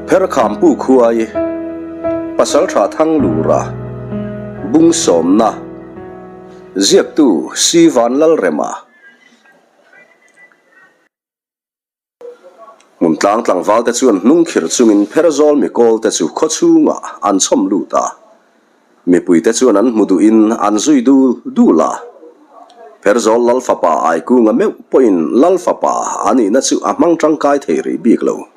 Pherkhampu khuai, Pasaltha Thanglura, Bung Sawmna, Ziaktu Si Vanlalrema. Hmuntlang tlangvalte chuan hnungkhirh chungin Pherzawl mikawlte chu khawchhungah an chhawm lut a. Mipuite chuan an hmu duhin an zui dul dul a. Pherzawl Lal fapa Aikunga meuh pawhin Lal fapa a nihna chu a hmang tangkai thei rih bik lo.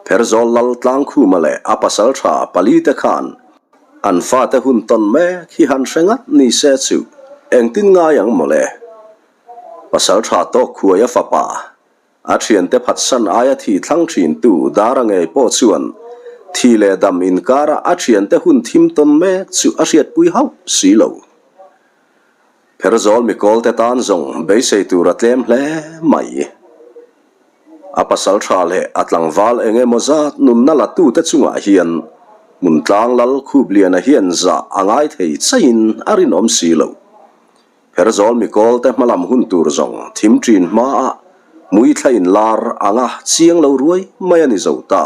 Pherzawl Lal Tlangkhuma leh a pasal tha palite khan an fate hun tawn mek hi han hre ngat ni se chu engtin ngai ang mawle. Pasal tha tawk khuai a fapa A thiante phatsan aia thi thlang thintu Dara ngei pawh chuan thi leh dam inkara a thiante hun thim tawn mek chu a hriatpui hauh si lo. Pherzawl mikawlte tan zawng beisei tur a tlem hle mai. A pasal tha leh a tlangval eng emaw zat nunna la tute chungah hian Hmuntlang Lal Khupliana hian zah a ngai thei chaiin a rinawm si lo. Pherzawl mikawlte hmalam hun tur zawng thim ṭin hmaah hmuithla inlar anga chiang lo ruai mai a ni zo ta.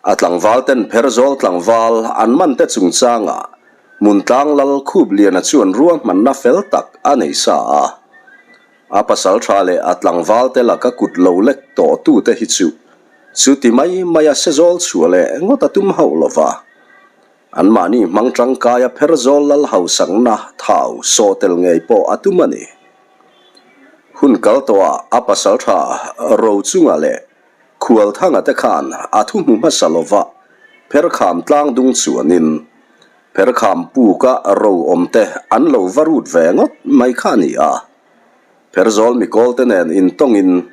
A tlangvalten Pherzawl tlangval an mante chungchangah Hmuntlang Lal Khupliana chuan ruahmanna fel tak a nei sa a. A pasal tha leh a tlangvalte laka kut lo lek tawhtute hi chu chuti mai maia sezawl chhuah leh ngawt a tum hauh lo va. Anmahni hmang tangkaia Pherzawl lal hausakna thau sawh tel ngei pawh a tum a ni. Hun kal tawhah a pasal tha Rochunga leh Khualthanga te khan a thu hmu hmasa lova Pherkham tlang dung chuanin Pherkham puka ro awm te an lo va rut ve ngawt mai kha a ni a. Pherzawl mikawlte nen intawngin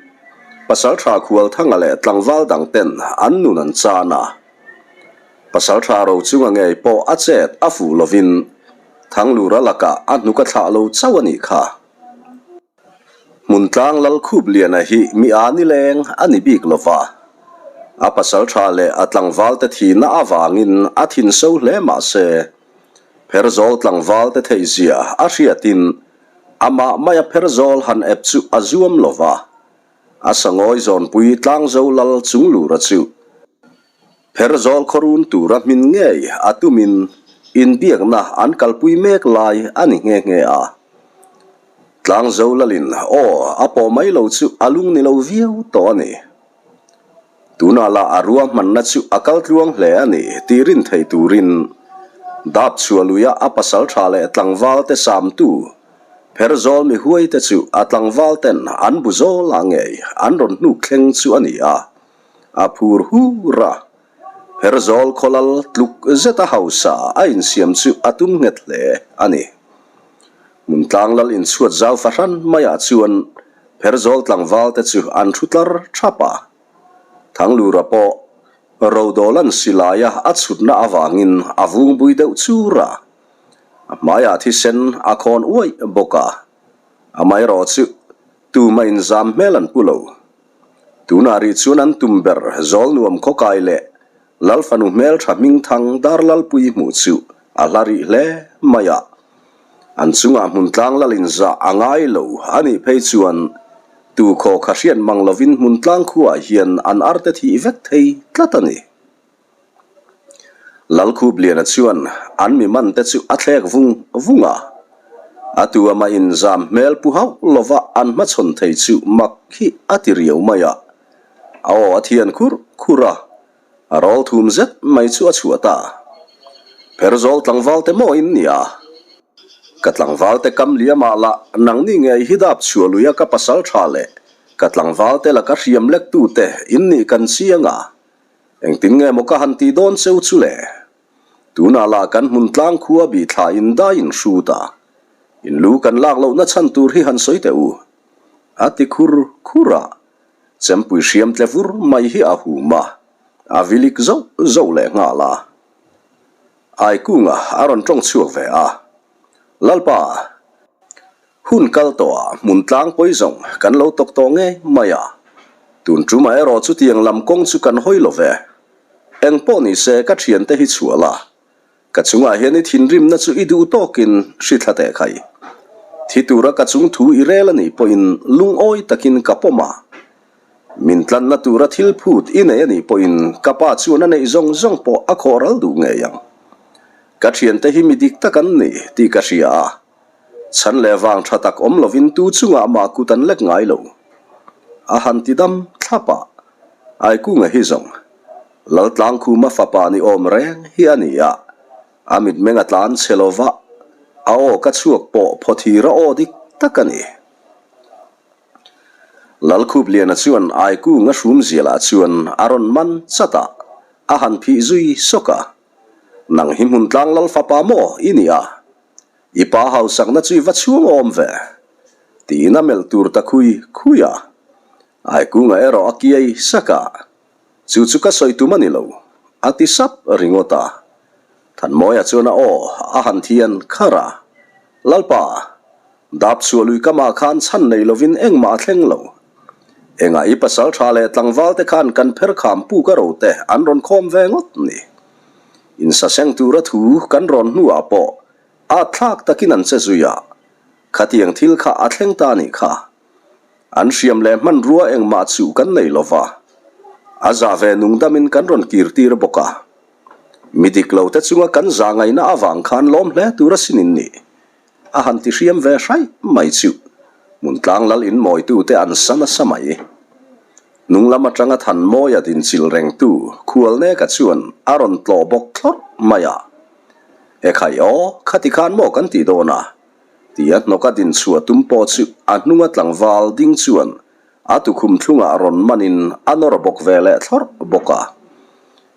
pasal tha Khualthanga leh tlangval dang ten an nun an chan a. Pasal tha ro chunga ngei pawh a chet a fuh lovin Thanglura lakah a hnuk a thlah lo chauh a nih kha. Hmuntlang Lalkhupliana hi mi a ni leng a ni bik lova, a pasal tha leh a tlangvalte thihna avangin a thin so hle mah se, Pherzawl tlangvalte theihzia a hriatin amah maia Pherzawl han ep chu a zuam lova, a sangawi zawnpui Tlangzo Lal Chunglura chu Pherzawl khawrun tura hmin ngei a tumin inbiakna an kalpui mek lai a ni nghe nghe a. Tlangzo Lalin aw a pawh mai lo chu a lung ni lo viau tawh a ni. Tunah lah a ruahmanna chu a kal tluang hle a ni tih rin thei turin Dapchhuah luia a pasal tha leh tlangval te samtu Pherzawl mi huai te chu a tlangval ten an bu zawl ah ngei an rawn hnuk thleng chu a ni a. A phur hur a, Pherzawl khawlal tluk zeta hausa a insiam chu a tum nghet hle a ni. Hmuntlang lal inchhuat zau fahran maiah chuan Pherzawl tlangvalte chu an thu tlar thap a. Thanglura pawh Rodawlan silaia a chhutna avangin a vungbui deuh chur a, a hmaiah thisen a khawn uaih bawk a, amaherawh chu tumah inzam hmel an pu lo. Tunah rih chuan an tum ber Zawlnuam khawkai leh Lalfanu hmeltha hmingthang Darlalpui hmuh chu a hla rih hle mai a. An chungah hmuntlang lalin zah a ngai lo a nih phei chuan tu khaw kha hriat mang lovin hmuntlang khuaah hian an arte thih vek thei tlat a ni. Lalkhupliana chuan an mi man te chu a thlek vung vung a, a tu amah in zam hmel pu hauh lova an hmachhawn thei chu mak hi a ti riau mai a, a aw a thian khur khur a, a rawl thum zet mai chu a chhuah ta. Pherzawl tlangval te maw in nia? Ka tlangval te kam liamah lah nangni ngei hi dap chhuah luia ka pasal tha leh ka tlangval te laka hriam lek tu te in nih kan chiang a, Engtin nge maw ka han tih dawn cheu chu le? Tunah lah kan hmun tlang khua bih thla in dai in hrut a, in lu kan lak lohna chhan tur hi han sawi teh u. A ti khur khur a, chempui hriam tle vur mai hi a hum a, a vilik zauh zauh leh nghal a. Aikunga a rawn tawng chhuak ve a, Lalpa! Hun kal tawhah hmun tlangpui zawng kan lo tawk tawh ngei mai a, tun tumah erawh chutiang lam kawng chu kan hawi lo ve. Eng pawh ni se ka thiante hi chhuah la, ka chungah hian i thinrimna chu i duh tawkin hri thla teh khai. Thi tura ka chung thu i rel a nih pawhin lungawi takin ka pawm a. Min tlanna tura thil phut i nei a nih pawhin ka pa chuan a neih zawng zawng pawh a khawh ral duh ngei ang. Ka thiante hi mi dik tak an ni tih ka hria a, chhan leh vang tha tak awm lovin tu chungah mah kut an lek ngai lo. A han ti dam thlap a, Aikunga hi zawng Laltlangkhuma fapa ni awm reng hi a ni a, a mitmeng a tlan chhe lo va, a aw ka chhuak pawh phawthira aw dik tak a ni. Lalkhupliana chuan Aikunga hrumzialah chuan a rawn man chat a, a han phih zui sawk a. Nang hi Hmuntlang Lal fapa maw i ni a? I pa hausakna chu i va chhung awm ve? Tiin a melh tur ta khui khui a. Aikunga erawh a kiai sak a, Chu chu ka sawi tum a ni lo, a ti sap ringawt a. Thanmawia chuan a aw a han thian kharh a, Lalpa, dap chhuah lui kamah khan chhan nei lovin engmah a thleng lo. Engah i pasal tha leh tlangval te khan kan pher kham puk a ro te an rawn khawm ve ngawt ni. Insaseng tura thu kan rawn hnuah pawh at thlak takin an che zui a, khatiang thil kha a thleng ta nih kha. An hriam leh hmanrua engmah chuh kan nei lo va, a zah ve nungdamin kan rawn kir tir bawk a. Mi dik lo te chunga kan zah ngaihna avang khan lawm hle tur asin in nih. A han ti hriam ve hraih mai chuh. Hmuntlang lal in mawitute an sa nasa mai. Hnung lam atanga Thanmawia dinchilh rengtu Khualneka chuan a rawn tlawh bawk thlawrh mai a. Ekhai aw, khati khan maw kan tih dawn a? Tia hnawka dinchhuah tum pawh chu a hnunga tlangval ding chuan a tukhum thlungah rawn manin a nawr bawk ve leh thlawrh bawk a.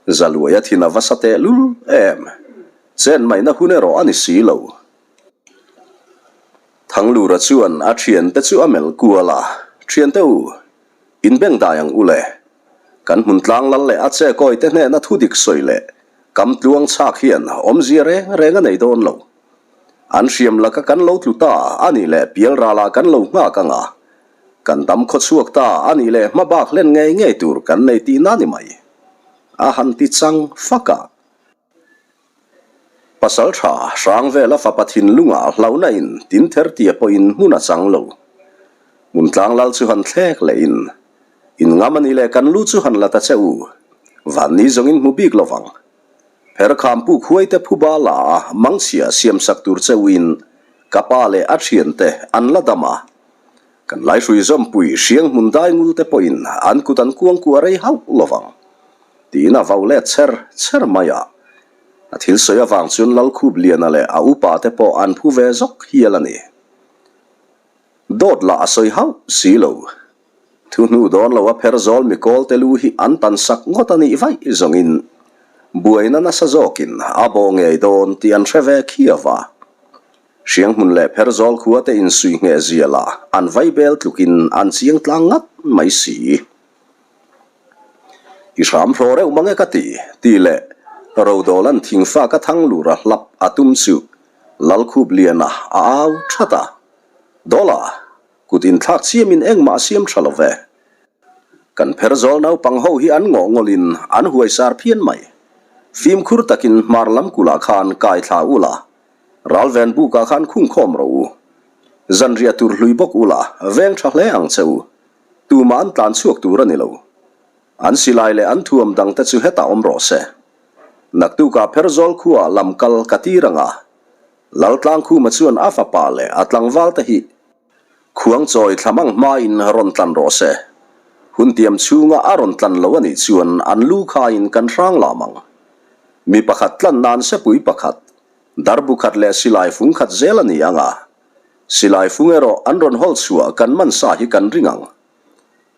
Zaluaia thin a va sa tehlul em? Chen maihna hun erawh a ni si lo. Thanglura chuan a thiante chu a melh kual a, Thiante u, in beng dai ang u le. Kan hmun tlang lal leh a chekawi te hnena thu dik sawi leh kam tluang chhak hian awmzia reng reng a nei dawn lo. An hriam laka kan lo tlu ta a nih leh pial ralah kan lo nghak ang a, kan dam khaw chhuak ta a nih leh hma bak hlen ngei ngei tur kan nei tihna ni mai. A han ti chang fak a. Pasal tha hrang vela fapa thinlungah hlauhna in tin ther tia pawhin hmun a chang lo. Hmuntlang lal chu han thlek leh in, in ngam a nih leh kan lu chu han la ta che u, vanni zawngin hmu bik lovang. Pherkham puk huaite phuba la a mangchhia siamsak tur che u in ka pa leh a thiante an la dam a. Kan laihrui zawmpui hriang hmun dai ngul te pawhin an kut an kuangkuah rei hauh lovang. Tiin a vau let chher chher mai a. A thil sawi avang chuan Lalkhupliana leh a upa te pawh an phu ve zawk hial a ni. Dawt lah a sawi hauh si lo. Thu hnu dawn lo a pher zawl mikawl te lu hi an tan sak ngawt a nih vaih zawngin buaina nasa zawkin a bawh ngei dawn tih an hre ve khiau a. Hrianghmun leh Pherzawl khua te insuih ngheh zia lah an vaibel tlukin an chiang tlang ngat mai si. I hram hlaw reuh mang e ka ti, tih leh Rodawla'n thingfa ka thang lur a hlap a tum chu Lalkhupliana a au that a. Dawla, kut inthlak chiamin engmah a siam tha lo ve. Kan Pherzawl naupang ho hi an ngawh ngawlin an huaisar phian mai. Fimkhur takin hmar lam kulah khan kai thla ula, ralven bukah khan khungkhawm rawh u. Zanriah tur hlui bawk ula, veng tha hle ang che u. Tumah an tlan chhuak tur a ni lo. An silai leh an thuam dangte chu hetah awm rawh se. Naktukah Pherzawl khuaah lam kal ka tir ang a. Laltlangkhuma chuan a fapa leh a tlangvalte hi khuangchawi thlamang hmain rawn tlan rawh se. Hun tiam chhunga a rawn tlan lo a nih chuan an lu khaiin kan hrang lam ang. Mi pakhat tlan nan sepui pakhat, darbu khat leh silai fung khat zel a ni ang a. Silai fung erawh an rawn hawl chhuah kan man sa hi kan ring ang.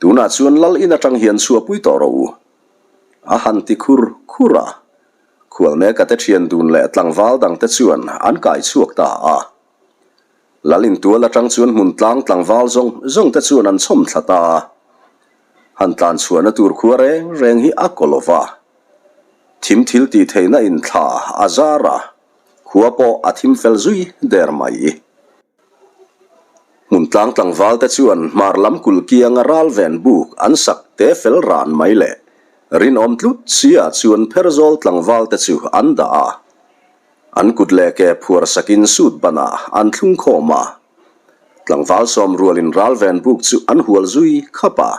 Tunah chuan lal in atang hian chhuahpui tawh rawh u. A han ti khur khur a. Khualneka te thian dun leh tlangval dang te chuan an kai chhuak ta a. Lal in tual atang chuan hmun tlang tlangval zawng zawng te chuan an chhawm thla ta a. Han tlan chhuahna tur khua reng reng hi a kaw lo va. Thim thil tih theihna in thla a zar a. Khua pawh a thim fel zui der mai. Hmun tlang tlangval te chuan hmar lam kulh kianga ral ven buk an sak te fel ran mai leh rinawm tlut sia chuan Pherzawl tlangval te chu an dah a. An kut leh ke phuar sakin sut banah an thlung khawm a. Tlangval sawm rualin ral ven buk chu an hual zui khap a.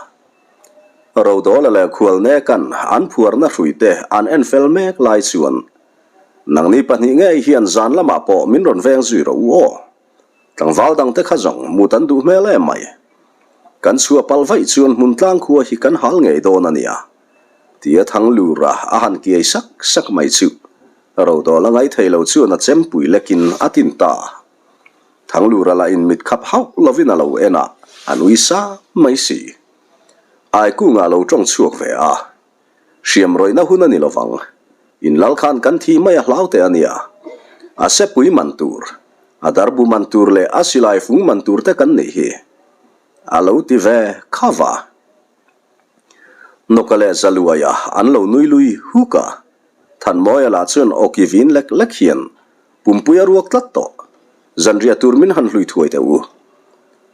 Rodawla leh Khualnekan an phuarna hruite an en fel mek lai chuan, Nangni pahnih ngei hian zan lamah pawh min rawn veng zui rawh u aw. Tlangval dangte kha zawng mut an duh hmel em mai. Kan chhuah palh vaih chuan hmun tlang khua hi kan hal ngei dawn a nia. Tia Thanglura a han kiai sak sak mai chu Rodawla ngaithei lo chuan a chempui lekin a tin ta. Thanglura lah in mit khap hauh lovin a lo en a, a nui sa mai si. Aikungah lo tawng chhuak ve a, Hriam rawihna hun a ni lovang. In lal khan kan thi mai a hlau teh a nia. A sepui man tur, a darbu man tur leh a silai fung man tur te kan nih hi. A lo ti ve khava. Nawka leh Zaluaia an lo nui lui huk a. Thanmawia lah chuan awki vin lek lek hian pumpui a ruak tlat tawh. Zanriah tur min han hlui thuai teh u.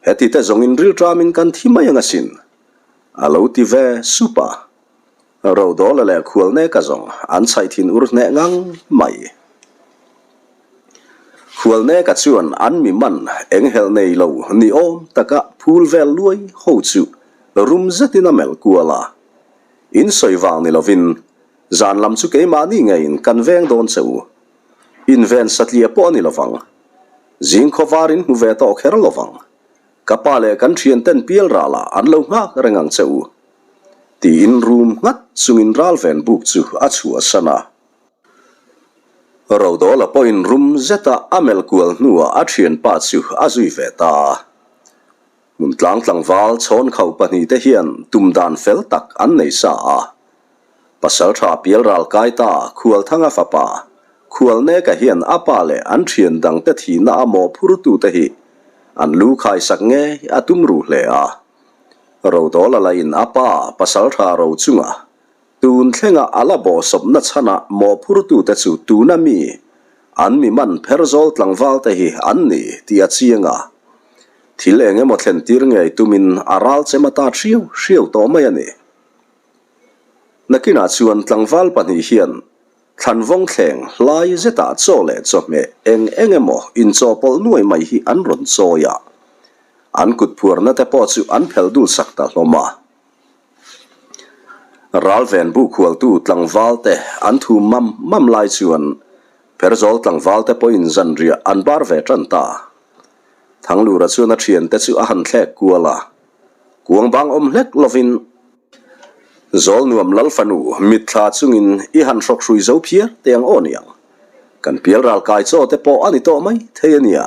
Heti te zawngin rilṭamin kan thi mai ang asin. A lo ti ve sup a. Rodawla leh Khualneka zawng an chhaih thin ur hneh ngang mai. Khualneka chuan an mi man enghelh nei lo ni awm taka phul vel luai ho chu rum zetin a melh kual a. In sawi vang ni lovin zan lam chu keimahni ngeiin kan veng dawn che u. Inven satliah pawh a ni lovang. Zing khawvar in hmu ve tawh kher lovang. Ka pa leh kan thianten pial ralah an lo nghak reng ang che u. Tiin rum nghat chungin ralven buk chu a chhuahsan a. Rodawla pawhin rum zeta a melh kual hnuah a thianpa chu a zui ve ta a. Hmun tlang tlangval chhawn khauh pahnihte hian tum dan fel tak an nei sa a. Pasaltha pial ral kai ta Khualthanga fapa Khualneka hian a pa leh an thian dangte thihna a mawhphurtute hi an lu khaisak ngei a tum ru hle a. Rodawla lahin a pa Pasaltha Rochunga Tun thlenga a la bawhsawpna chhana mawhphurtute chu tuna mi, an mi man pherzawl tlangvalte hi an ni tih a chiang a. Thil eng emaw thlen tir ngei tumin a ral chem ata hriau hriau tawh mai a ni. Nakinah chuan tlangval pahnih hian thlanvawng thleng hlai zetah chaw leh chawhmeh eng eng emaw inchawhpawlh nuai mai hi an rawn chawi a. An kut phuarna te pawh chu an phelh dul sak ta hlawm a. Ralven bu khualtu tlangval te an thu mam mam lai chuan Pherzawl tlangval te pawhin zanriah an bar ve tan ta. Thanglura chuan a thiante chu a han thlek kual a, kuang bang awm hlek lovin Zawlnuam lal fanu mitthla chungin i han hrawk hrui zo phiar teh ang aw niang. Kan pial ral kai chaw te pawh a ni tawh mai thei a nia.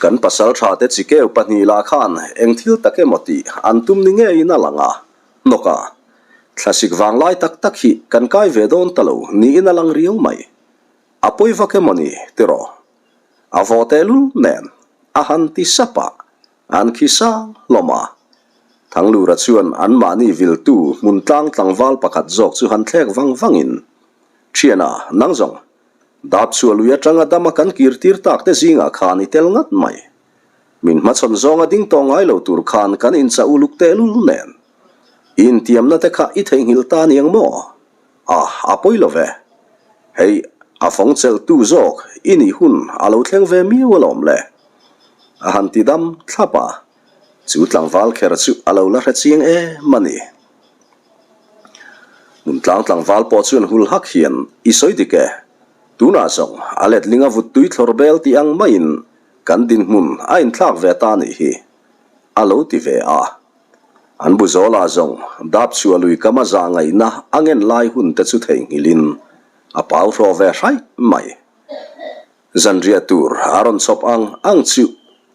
Kan pasal tha te chikeu pahnih lah khan eng thil tak emaw tih an tum ni ngeiin a lang a, hnawk a. Thlasik vang lai tak tak hi kan kai ve dawn ta lo niin a lang riau mai. A pawi vak emaw ni tiraw? A vaw tehlul nen a han ti sap a, an khi sang hlawm a. Thanglura chuan anmahni viltu hmun tlang tlangval pakhat zawk chu han thlek vang vangin, Thiana, nang zawng, Dap chhuah lui atanga dama kan kir tir tak te zingah khan i tel ngat mai. Min hmachhawn zawnga ding tawh ngai lo tur khan kan inchah uluk tehlul nen. I intiamna te kha i theihnghilh ta niang maw? A, a pawi lo ve. Hei, a fawng chelhtu zawk i nih hun a lo thleng ve miau alawm le. A han ti dam thlap a, chu tlangval kher chu a lo la hre chiang em a ni. Hmun tlang tlangval pawh chuan hul hak hian i sawi dik e. Tunah zawng a letling a vut tui thlawr bel tih ang maiin kan dinhmun a inthlak ve ta nih hi a lo ti ve a. An bu zawlah zawng dap chhuah lui kam a zah ngaihna a ngen lai hun te chu theihnghilhin a pau hraw ve hraih mai. Zanriah tur a rawn chhawp ang ang chu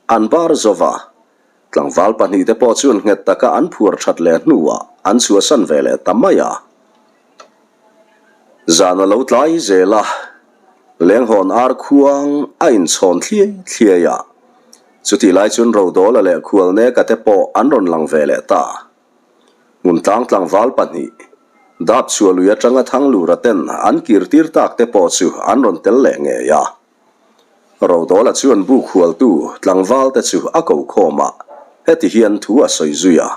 an bar zo va. Tlangval pahnihte pawh chuan nghet taka an phuar that leh hnuah an chhuahsan ve leh ta mai a. Zan a lo tlai zel a, lenghawn ar khuang a inchhawn thliai thliai a. Chutih lai chuan Rodawla leh Khualneka te pawh an rawn lang ve leh ta. Hmun tlang tlangval pahnih, dap chhuah lui atanga Thanglura ten an kir tir tak te pawh chu an rawn tel leh ngei a. Rodawla chuan bu khualtu tlangval te chu a ko khawm a, heti hian thu a sawi zui a.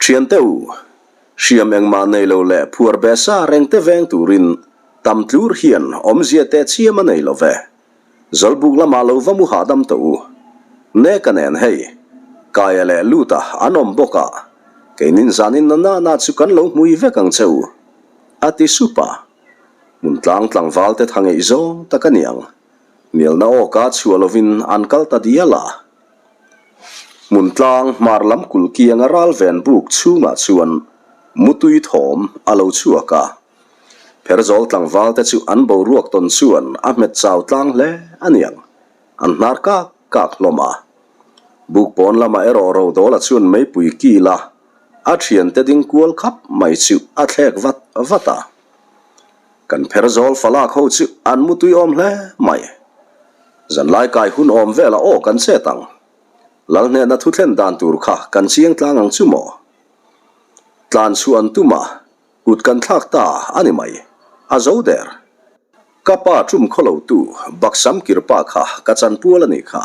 Thiante u, hriam engmah nei lo leh phuar be sa reng te veng turin tam tlur hian awmzia teh chiam a nei lo ve. Zawlbuk lamah lo va mu hahdam tawh u. Neka nen hei, Kaia leh Luta an awm bawk a. Keinin zanin na na na chu kan lo hmui vek ang che u, a ti sup a. Hmun tlang tlangval te tha ngeih zawng tak a niang. Hnialna awka chhuah lovin an kal ta dial a. Hmun tlang hmar lam kulh kianga ral ven buk chhungah chuan mutui thawm a lo chhuak a. Pherzawl tlangval te chu an boruak tawn chuan a hmet chau tlang hle a niang. An hnar kak kak hlawm a. Buk pawn lamah erawh Rodawla chuan meipui kil a, a thiante ding kual khap mai chu a thlek vat vat a. Kan pherzawl falak ho chu an mutui awm hle mai. Zanlai kai hun awm velah aw kan chet ang. Lalhnehna thu thlen dan tur kha kan chiang tlang ang chu maw? Tlan chhuah an tum a, kut kan thlak ta a ni mai. A zo der. Ka pa tum khaw lo tu Baksam kirpa kha ka chanpual a nih kha.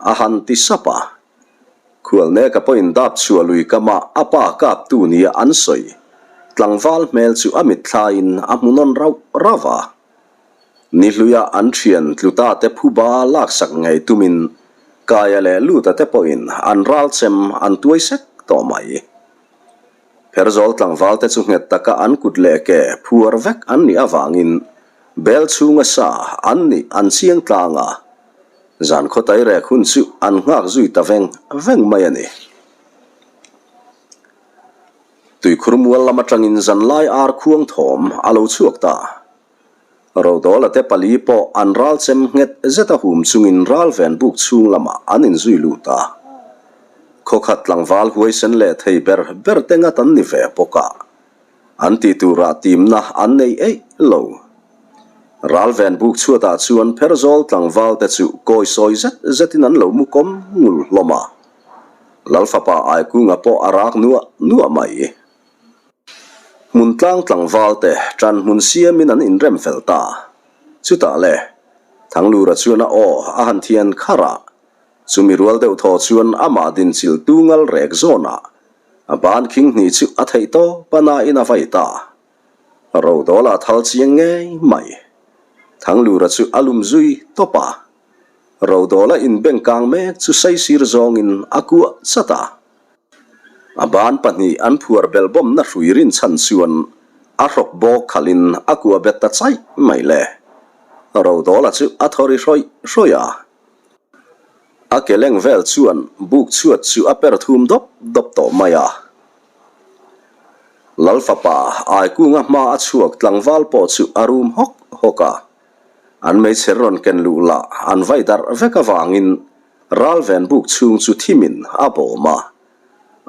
A han ti sap a. Khualneka pawhin dap chhuah lui kama a pa kaptu nia an sawi tlangval hmel chu a mitthlaiin a hmu nawn rauh rauh a. Ni hluia an thian tluta te phuba laksak ngei tumin Kaia leh Luta te pawhin an ralchem an tuai sek tawh mai. Pherzawl tlangval te chu nghet taka an kut leh ke phuar vek an nih avangin bel chhunga sa an nih an chiang tlang a, zan khawtai rek hun chu an nghak zui ta veng veng mai a ni. Tuikhur mual lam atangin zanlai ar khuang thawm a lo chhuak ta. Rodawla te pali pawh an ral chem nghet zet a hum chungin ral ven buk chhung lamah an inzui lut a. Khawkhat tlangval huaisen leh thei ber ber te ngat an ni ve bawk a, an tih turah timna an nei eih lo. Ral ven buk chhuatah chuan Pherzawl tlangval te chu kawisawi zet zetin an lo mu kawm ngul hlawm a. Lalfapa Aikunga pawh a rak nuah nuah mai. Hmun tlang tlangval te tan hmun siamin an inrem fel ta. Chutah le, Thanglura chuan a aw a han thian kharh a, chumi rual deuh thaw chuan amah dinchilh tu ngal rek zawnah a ban khing hnih chu a theih tawp a nain a vai ta. Rodawla thal chiang ngei mai. Thanglura chu a lum zui tawp a, Rodawla inbengkang mek chu saisir zawngin a kuah chat a. A ban pahnih an phuar belh bawmna hrui rinchhan chuan a hrawk bawk khalhin a kuah bet ta chaih mai le. Rodawla chu a thaw ri hrawih hrawih a. A ke leng vel chuan buk chhuat chu a per thum dawp dawp tawh mai a. Lal fapa Aikunga hma a chhuak tlangval pawh chu a rum hawk hawk a. An meichher rawn ken luh lah an vai darh vek avangin Ral ven buk chhung chu thimin a bawm a.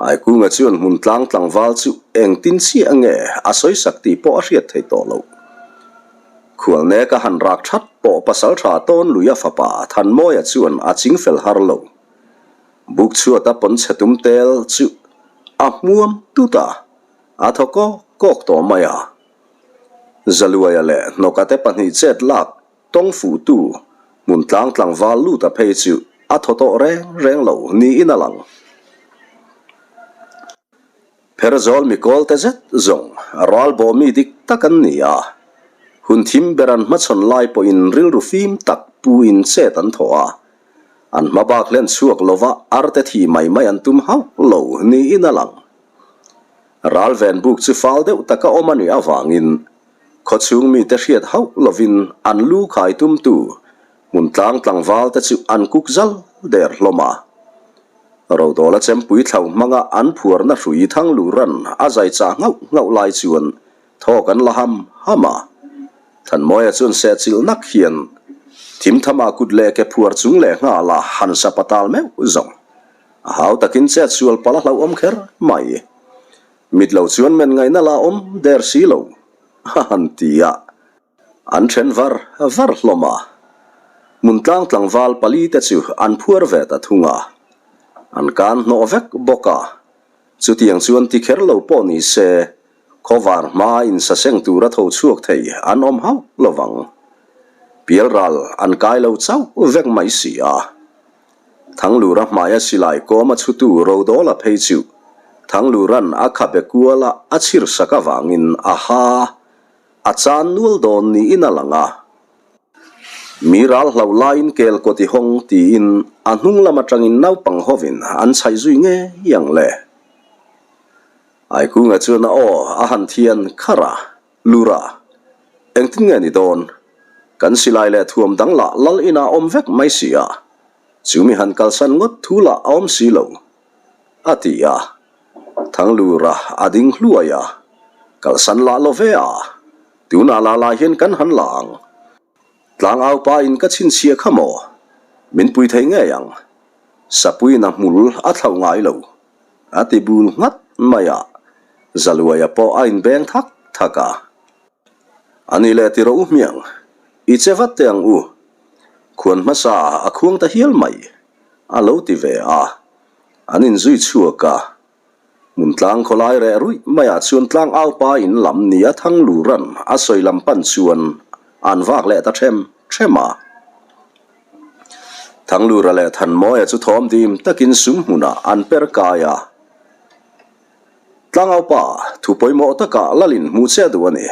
Aikunga chuan hmun tlang tlangval chu engtin chiah nge a sawisak tih pawh a hriat thei tawh loh. Khualneka han rak that pawh pasaltha tawn lui a fapa Thanmawia chuan a ching fel har lo. Buk chhuata pawnchhe tum tel chu a hmuam tut a, a thaw kawk kawk tawh mai a. Zaluaia leh Hnawka te pahnih chet lak Tawng fuhtu, hmun tlang tlangval lut a phei chu a thaw tawh reng reng lo niin a lang. Pherzawl mikawl te zet zawng ralbawh mi dik tak an ni a, hun thim ber an hmachhawn lai pawhin rilru fim tak puin chet an thaw a, an hma bak hlen chhuak lova arte thi mai mai an tum hauh lo niin a lang. Ralven buk chu fal deuh taka awm a nih avangin Khawchhung mite hriat hauh lovin an lu khai tumtu hmun tlang tlangval te chu an kuk zal der hlawm a. Rodawla chempui thlau hmanga an phuarna hrui Thangluran a zai chah nghauh nghauh lai chuan thawk an la ham ham a. Thanmawia chuan sehchilh nak hian thimthama kut leh ke phuar chung leh nghal a han sa patal meuh zawng. A hau takin chet sual palh a hlauhawm kher mai. Mit lo chuan men ngaihna la awm der si lo, a han ti a. An then var var hlawm a. Hmun tlang tlangval pali te chu an phuar ve ta thung a. An kan hnawh vek bawk a. Chutiang chuan ti kher lo pawh ni se, khawvar hma insaseng tura tho chhuak thei an awm hauh lo vang. Pialral an kai lo chauh vek mai si a. Thanglura hmaia silai kawm a chhutu Rodawla phei chu Thanglura'n a khabe kuala a chhir sak avangin a ha a chan nual dawn niin a lang a. Mi ral hlauh laiin kel kawt i hawng tiin a hnung lam atangin naupang hovin an chhaih zui ngei ang le. Aikunga chuan a aw a han thian kharh a, Lura, engtin nge ni dawn? Kan silai leh thuam dang lah lal inah awm vek mai si a, chu mi han kalsan ngawt thu lah a awm si lo, a ti a. Thanglura a ding hluai a, Kalsan lah lo ve a, tunah lah lah hian kan han la ang. Tlangau pa in ka chhinchhiah kha maw? Min pui thei ngei ang. Sapuiin a hmul a thlauh ngai lo. A ti bul nghat mai a, Zaluaia pawh a inbeng thak thak a. A ni leh ti rawh u hmiang, i che vat teh ang u. Khuan hmasa a khuang ta hial mai, a lo ti ve a. An inzui chhuak a. Hmun tlang khawlai reh ruih maiah chuan tlangau pa in lam nia Thangluran a sawi lam pan chuan an vak leh ta them them a. Thanglura leh Thanmawia chu thawm dim takin sum hmunah an per kai a. Tlangau pa thu pawimawh takah lalin hmuh che duh a ni.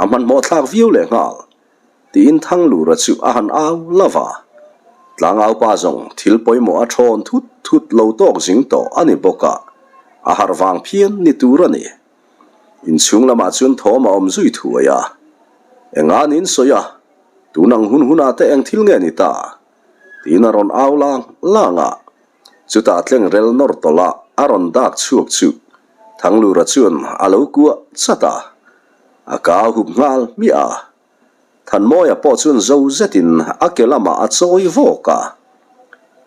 A hmanhmawh thlak viau leh nghal. Tiin Thanglura chu a han au lo va. Tlangau pa zawng thil pawimawh a thawn thut thut lo tawk zing tawh a ni bawk a, a harh vang phian ni tur a ni. Inchhung lamah chuan thawm a awm zui thuai a. Enga niin sawi a, tun ang hun hunah te eng thil nge ni ta? Tiin a rawn au lang lang a. Chutah tlengrel nawr tawlh a a rawn dak chhuak chu Thanglura chuan a lo kuah chat a. A ka hup nghal hmiah a. Thanmawia pawh chuan zo zetin a ke lamah a chawi vawk a.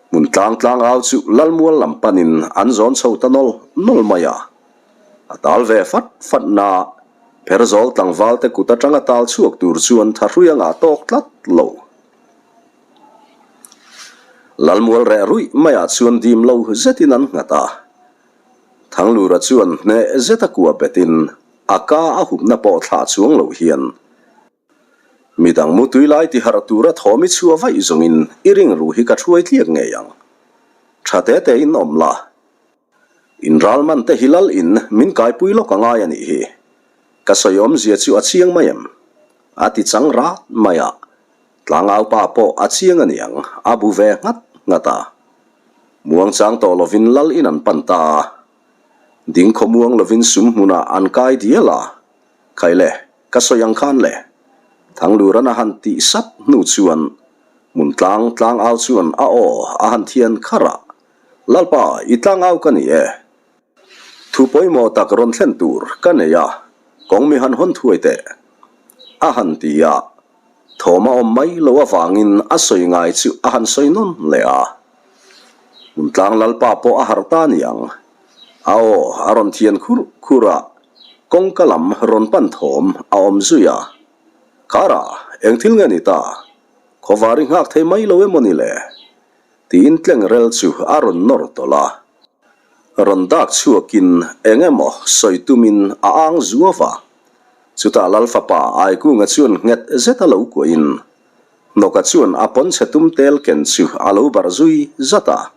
Hmun tlang tlang au chu Lalmual lam panin an zawn chho ta nawl nawl mai a. A tal ve fat fat na, Pherzawl tlangval te kut atanga tal chhuak tur chuan thahrui a ngah tawk tlat lo. Lalmual reh ruih maiah chuan dim lo zetin an nghat a. Thanglura chuan hneh zeta kua betin A ka a hupna pawh thlah chuang lo hian midang mutui lai ti harh tura thawm i chhuah vaih zawngin i ring ruh hi ka thuai tliak ngei ang. Tha te te in awm la. In ral man te hi lal in min kaipui lawk a ngai a nih hi. Ka sawi awmzia chu a chiang mai em? A ti chang rat mai a. Tlangau pa pawh a chiang a niang, a bu ve nghat nghat a. Muangchang tawh lovin lal in an pan ta a. Ding khawmuang lovin sum hmunah an kai dial a, Khai le, ka sawi ang khan le. Thangluran a han tih sap hnu chuan Hmuntlang tlangau chuan a aw a han thian kharh a, Lalpa, i tlangau ka ni e. Thu pawimawh tak rawn thlen tur ka nei a, kawng mi han hawn thuai teh. A han ti a, thawm a awm mai lo avangin a sawi ngai chu a han sawi nawn leh a. Hmuntlang Lalpa pawh a harh ta niang. A aw a rawn thian khur khur a, kawngka lam rawn pan thawm a awm zui a. Kara, eng thil nge ni ta? Khawvar i nghak thei mai lo emaw ni le? Tiin tlengrel chu a rawn nawr tawlh a. Rawn dak chhuakin eng emaw sawi tumin a ang zuau va. Chutah Lalfapa Aikunga chuan nghet zet a lo kuahin Hnawka chuan a pawnchhe tum tel ken chu a lo barh zui zat a.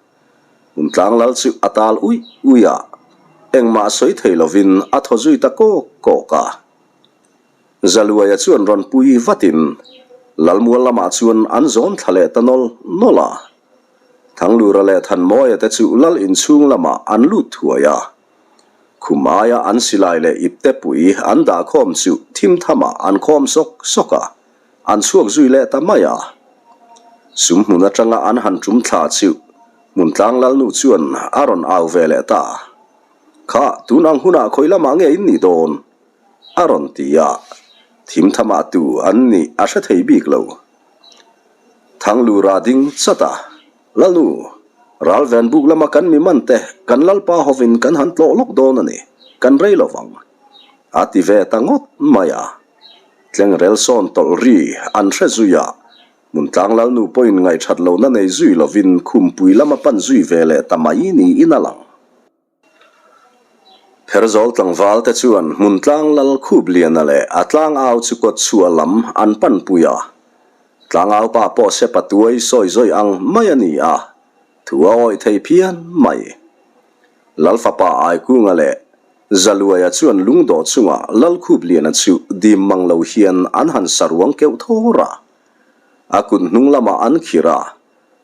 Hmuntlang lal chu a tal uih uih a, engmah sawi thei lovin a thaw zui ta kawk kawk a. Zaluaia chuan rawn pui vatin Lalmual lamah chuan an zawn thla leh ta nawl nawl a. Thanglura leh Thanmawia te chu lal inchhung lamah an lut thuai a. Khum aia an silai leh ipte pui an dah khawm chu thim thamah an khawm sawk sawk a, an chhuak zui leh ta mai a. Sum hmun atanga an han tum thla chu Hmuntlang Lalnu chuan a rawn au ve leh ta. Kha, tun ang hunah khawi lamah nge in nih dawn? a rawn ti a. Thim thamah tu an nih a hre thei bik lo. Thanglura ding chat a, Lalnu, ralven buk lama kan mi man te kan Lalpa hovin kan han tlawh lawk dawn a ni, kan rei lo vang. A ti ve ta ngawt mai a. Tlengrel sawn tawlh ri an hre zui a, Hmuntlang Lalnu pawhin ngaihthat lohna nei zui lovin khumpui lama pan zui ve leh ta mai niin a lang. Pherzawl tlangval te chuan Hmuntlang Lal Khupliana leh a tlangau chu kawt chhuah lam an panpui a. Tlangau pa pawh sepa tuai sawi zawih ang mai a ni a, thu a awih thei phian mai. Lal fapa Aikunga leh Zaluaia chuan lungdawh chungah Lal Khupliana chu dim mang lo hian an han sa ruang keuh thawr a. A kut hnung lamah an khirh a,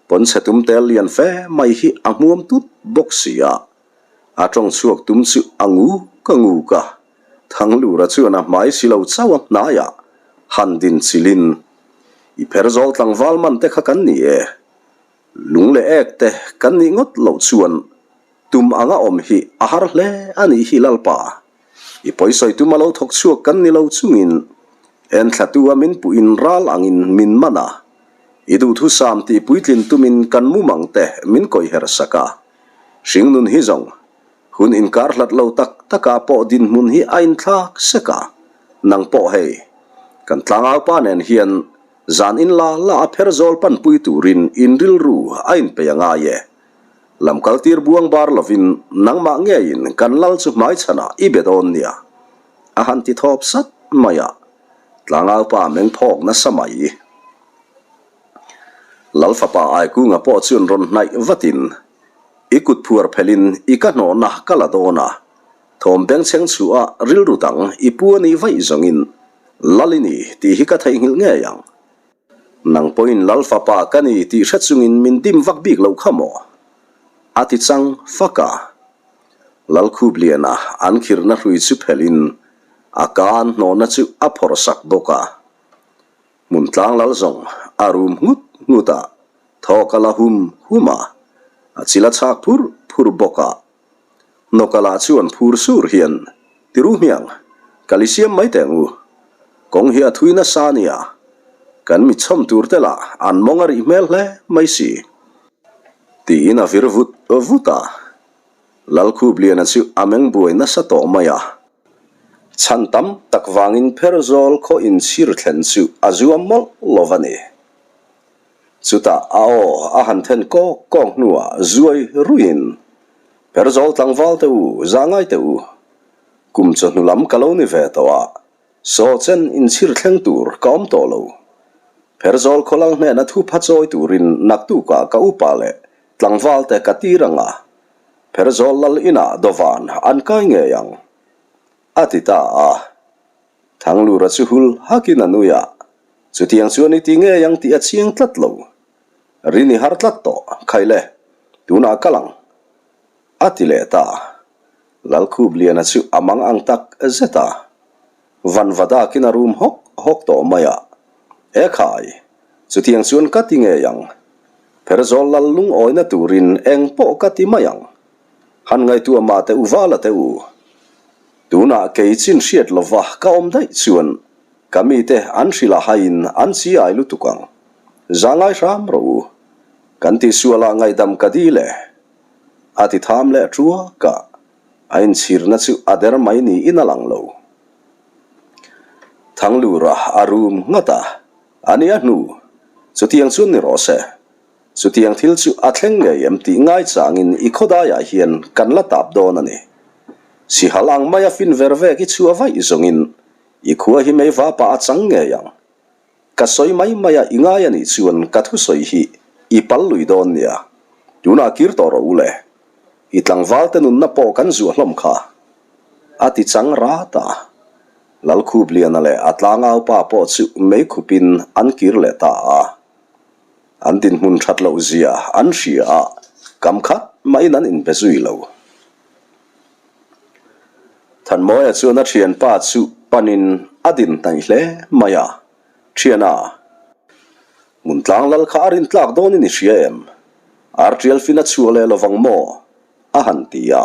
Pawnchhe tum tel lian fe mai hi a hmuam tut bawk si a, a tawng chhuak tum chu a ngu nguk a. Thanglura chuan a hmai si lo chauh a hnaiah han din chilhin, I pherzawl tlangval man te kha kan ni e. Lung leh ek te kan nih ngawt loh chuan tum anga awm hi a har hle a nih hi Lalpa. I pawisawi tuma lo thawk chhuak kan ni lo chungin enthlatu a min puhin ral angin min man a. I duhthusam tih puitlin tumin kan mumang te min kawihher sak a. Hringnun hi zawng Hun inkar hlat lo tak takah pawh dinhmun hi a inthlak sek a, nang pawh hei, kan tlangaupa nen hian zan in la la a pher zawl panpui turin in rilru a inpei a ngai e. Lam kaltir buang bar lovin nangmah ngeiin kan lal chu hmaichhanah i be dawn nia, a han ti thawp sat mai a, tlangaupa meng phawk nasa mai. Lal fapa Aikunga pawh chuan rawn hnaih vatin, I kut phuar phelhin i ka hnawhna ka la dawn a, thawm bengchheng chhuah a rilru dang i pu a nih vaih zawngin Lal i ni tih hi ka theihnghilh ngei ang. Nang pawhin Lal fapa ka ni tih hre chungin min dim vak bik loh kha maw? A ti chang fak a. Lal Khupliana an khirhna hrui chu phelhin a ka an hnawhna chu a phawrh sak bawk a. Hmun tlang lal zawng a rum nghut nghut a, thawk a la hum hum a, a chil a chhak phur phur bawk a. Nawka lah chuan phur sur hian, Tiru hmiang, kal i siam mai teh ang u. Kawng hi a thui nasa a nia, kan mit chhawm tur te lah an mawng a rih hmel hle mai si. Tiin a vir vut vut a. Lalkhupliana chu a meng buai nasa tawh mai a. Chhan tam tak vangin Pherzawl khaw inchhir thlen chu a zuam mawlh lo va ni. Chutah a aw a han then kawk kawk hnuah zuai ruiin, Pherzawl tlangval te u, za ngai teh u. Kum chawhnu lam ka lo ni ve tawh a, saw chen inchhir thleng tur ka awm tawh lo. Pherzawl khaw lal hnena thu pha chawi turin naktukah ka upa leh tlangval te ka tir ang a, Pherzawl lal inah dawvan an kai ngei ang, a ti ta a. Thanglura chu hul hakin a nui a, chutiang chuan i ti ngei ang tih a chiang tlat lo. Rin i har tlat tawh, khai le, tunah kal ang, a ti leh ta. Lalkhupliana chu a mang ang tak zet a. Vanva dakin a rum hawk hawk tawh mai a. E khai, chutiang chuan ka ti ngei ang. Pherzawl lal lungawina turin eng pawh ka ti mai ang. Han ngaihtuah mah teh u vala teh u. Tunah kei chin hriat lova ka awm daih chuan ka mite an hrilh a haiin an chi ai lutuk ang. Za ngai hram rawh u. Kan tihsualah ngaihdam ka dil e. A ti tham leh ṭuak a. A inchhirna chu a der mai niin a lang lo. Thanglura a rum nghat a, a ni a hnu. Chutiang chuan ni rawh se. Chutiang thil chu a thleng ngei em tih ngaichangin i khawdaiah hian kan la tap dawn a ni. Sihal ang maia fin ver vek i chhuah vaih zawngin i khua hi mei vapa a chang ngei ang. Ka sawi mai mai a i ngai a nih chuan ka thusawi hi i pal lui dawn nia. Tunah kir tawh rawh u le. I tlangval te nunna pawh kan zuah hlawm kha. A ti chang rat a. Lalkhupliana leh a tlangau pa pawh chu mei khupin an kir leh ta a. An dinhmun that loh zia an hria a, kam khat mahin an inbe zui lo. Thanmawia chuan a thianpa chu panin a din hnaih hle mai a, Thiana, hmun tlang lal kha a rintlak dawnin i hria em? Artial fin a chhuah leh lovang maw? a han ti a.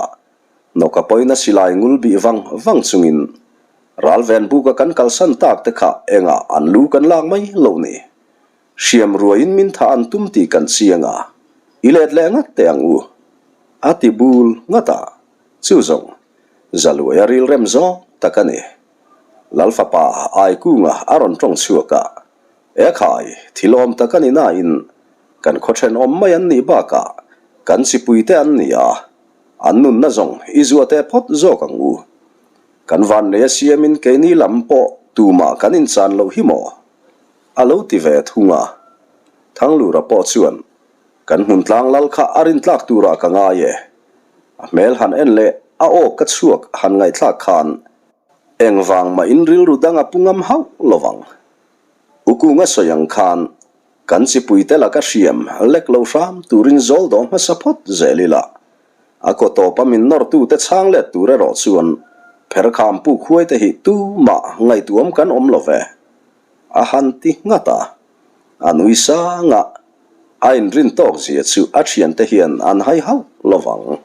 Nawka pawhin a silai ngul bih vang vang chungin Ralven buka kan kalsan tak te kha engah an lu kan lak mai loh ni. Hriam ruaiin min thah an tum tih kan chiang a, i let leh ngat teh ang u, a ti bul ngat a. Chu zawng, Zaluaia rilrem zawng tak a ni. Lal fapa Aikunga a rawn tawng chhuak a, E khai, thil awm tak a ni nain kan khaw thenawm mai an nih bakah kan chipuite an ni a, an nunna zawng i zuah teh phawt zawk ang u. Kan vannei a siamin keini lam pawh tumah kan inchan loh hi maw? A lo ti ve thung a. Thanglura pawh chuan, Kan hmun tlang lal kha a rintlak turah ka ngai e. A hmel han en leh a aw ka chhuak han ngaihthlak khan engvang mah in rilru dang a pu ngam hauh lo vang. Ukunga sawi ang khan kan chipuite laka hriam lek lo hram turin zawl dawh hmasa phawt zel ila. A kaw tawpa min nawrtute chhang let tur erawh chuan. Pherkham puk huai te hi tumah ngaihtuam kan awm lo ve, a han ti nghat a. A nui sang a, a inrin tawk zia chu a thiante hian an hai hauh lo vang.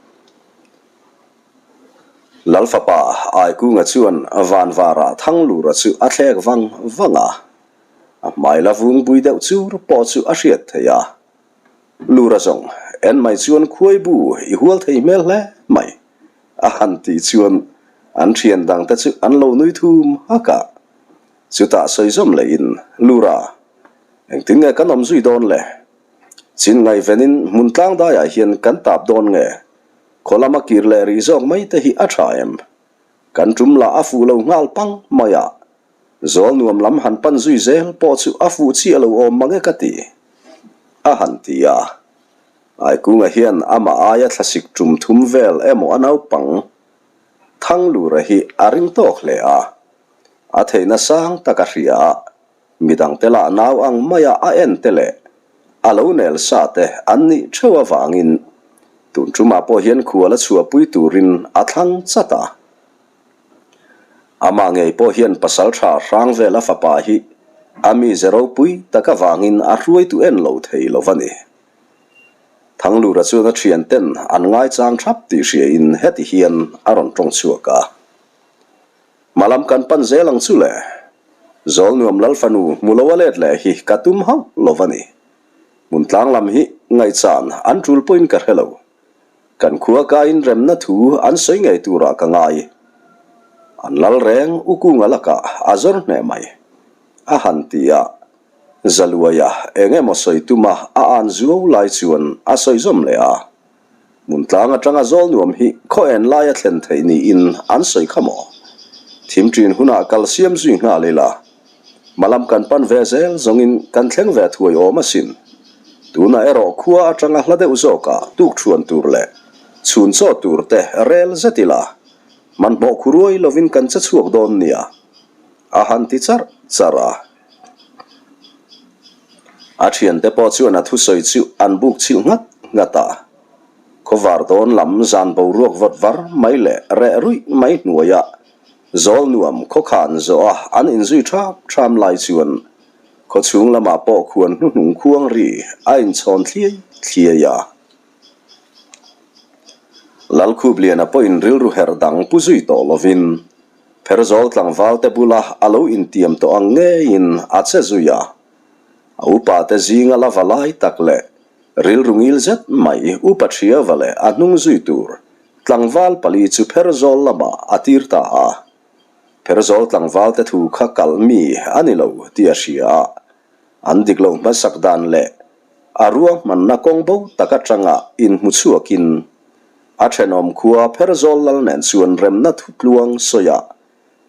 Lalfapa Aikunga chuan vanvarah Thanglura chu a thlek vang vang a, a hmai la vung bui deuh chur pawh chu a hriat theih a. Lura zawng en mai chuan khuai bu i hual thei hmel hle mai a han tih chuan an thian dangte chu an lo nui thum hak a. Chutah sawi zawm lehin, Lura, engtin nge kan awm zui dawn le? Chin ngaihvenin hmun tlang daiah hian kan tap dawn nge? Khaw lama kir leh rih zawk mai te hi a tha em? Kan tum lah a fuh lo nghal pang mai a, Zawl nuam lam han pan zui zel pawh chu a fuh chiah lo awm mang e ka ti, a han ti a. Aikunga hian amah aia thlasik tum thum vel emaw a naupang Thanglura hi a ring tawk hle a, a theihna sang tak a hria a, midangte lah nau ang maia a en te leh a lo nel sa te an nih theuh avangin tun tumah pawh hian khual a chhuahpui turin a thlang chat a. Amah ngei pawh hian pasal tha hrang vel a fapa hi a mize ropui tak avangin a hruaitu en lo thei lo va ni. Thanglura chuan a thian ten an ngaichang thap tih hriain heti hian a rawn tawng chhuak a. Hmalam kan pan zel ang chu le. Zawlnuam Lalfanu hmu lo a let leh hi ka tum hauh lo va ni. Hmun tlang lam hi ngaihchan an tul pawhin ka hre lo. Kan khua kaiin remna thu an sawi ngei turah ka ngai. An lal reng u kunga lakah a zawr hneh mai. A han ti a, Zaluaia eng emaw sawi tuma a an zuau lai chuan a sawi zawm leh a. Hmun tlang atanga zawl nuam hi khaw en laia thlen theih niin an sawi kha maw? Thim ṭin hunah kal siam zui nghal ila. Hmalam kan pan ve zel zawngin kan thleng ve thuai awm asin. Tunah erawh khua atanga hla deuh zawkah tukṭhuan tur leh chhun chaw tur te rel zet ila, hmanhmawh khuruai lovin kan che chhuak dawn nia, a han ti charh charh a. A thiante pawh chuan a thusawi chu an buk chhilh nghat nghat a. Khawvar dawn lam zan boruak vawt var mai leh reh ruih mai hnuaiah Zawl nuam khawkhan zawh a an inzui thap tham lai chuan khaw chhung lamah pawh khuan hnuhnung khuang ri a inchhawn thliai thliai a. Lalkhupliana pawhin rilru herh dang pu zui tawh lovin Pherzawl tlangval te bula a lo intiam tawh ang ngeiin a che zui a. A upate zinga la va lai tak leh rilru ngil zet mai upa Thiava leh a hnung zui tur Tlangval pali chu Pherzawl lamah a tir ta a. Pherzawl tlangvalte thu kha kalh mi a ni lo tih a hria a. An dik lo hmasak dan leh a ruahmanna kawng bo tak atanga inhmu chhuakin a thenawm khua Pherzawl lal nen chuan remna thu tluang sawi a,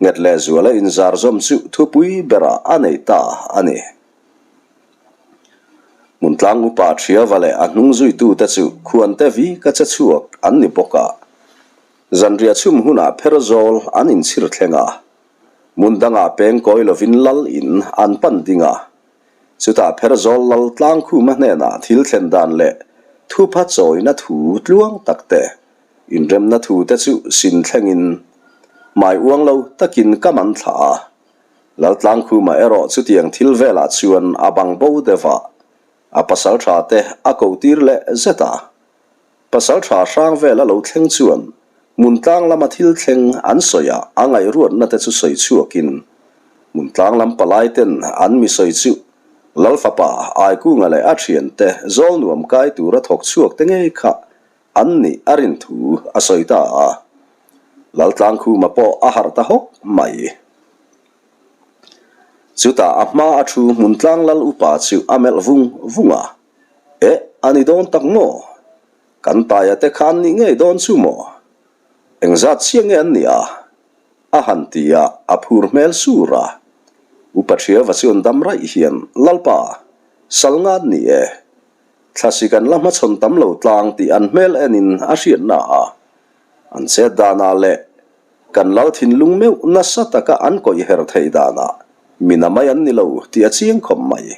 nghet leh zuala inzar zawm chu thupui berah a nei ta a ni. Hmuntlang upa Thiava leh a hnung zuitute chu khuante vi ka che chhuak an ni bawk a. Zanriah chhum hunah Pherzawl an inchhir thleng a. Hmun dangah peng kawi lovin lal in an pan ding a. Chutah Pherzawl lal Tlangkhuma hnenah thil thlen dan leh thupha chawina thu tluang tak te, inremna thu te chu sin thlengin hmai uang lo takin ka man thlah a. Laltlangkhuma erawh chutiang thil velah chuan a bang bo deuh a, a pasaltha te a koh tir leh zet a. Pasaltha hrang vel a lo thleng chuan Hmuntlang lama thil thleng an sawi a, a ngaihruatna te chu sawi chhuakin Hmuntlang lam palai ten an mi sawi chu Lalfapa Aikunga leh a thiante zawl nuam kai tura thawk chhuak te ngei kha an nih a rin thu a sawi ta a. Laltlangkhuma pawh a harh ta hawk mai. Chutah a hma a thu Hmuntlang lal upa chu a melh vung vung a, Eh, a ni dawn tak maw? Kan taia te kha an nih ngei dawn chu maw? Engzat chiah nge an nih a? A han ti a, a phur hmel sur a. Upa Thiava chuan dam raih hian, Lalpa, sal nga an ni e. Thlasik an la hmachhawn tam lo tlang tih an hmel enin a hriatna a. An chet danah leh Kan lal thinlung meuh nasa taka an kawih her theih danah mina mai an ni lo tih a chiang khawp mai.